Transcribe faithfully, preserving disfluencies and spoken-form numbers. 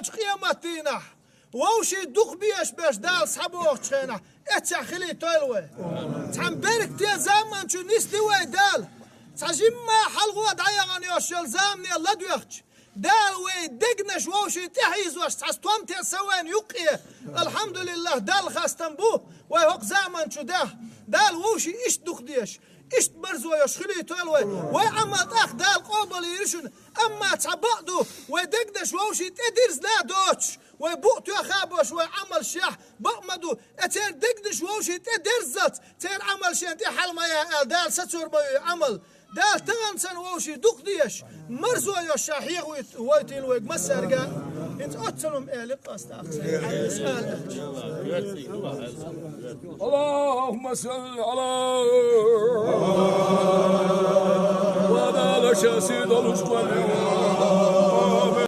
Къематдийнахь вовшийн дукха безаш берш Дала схьабохучу хенахь, эццехь хилийтойла вай. Цхьана беркате заманчу нисди вай Дала. Цхьа жимма хьалхо дӀаяхана йолуш йолу замане ладоьгӀча, Дала вай дегнаш вовшийн тӀехьийзош цхьа стом тесна вайна юккъе. Алхьамдулиллах, Далла хастам бу, вай хӀокху заманчу дахь. Дала вовшийн иштта дукха дезаш, иштта марзо йолуш хилийтойла вай. Вай Ӏамал тӀаккха Дала къобалйийр ю шуна. Амма цхьа бакъ ду, вай дегнаш вовшийн тӀедирзина доцуш, вай букъ тоьхна а болуш, вай Ӏамалш яхь, бакъ ма ду, э, церан дегнаш вовшийн тӀедерззалц, церан Ӏамал шена тӀе хьала ма ян аьлла, Дала сацор ма ю Ӏамал. Дала тахана санна вовшийн дукха дезаш, марзо йолуш Ша хьехавойтийла вайга массаьрга. ХӀинца оццалум элира аса тӀаккха. اللهم صل على وعلى آل سيدنا محمد.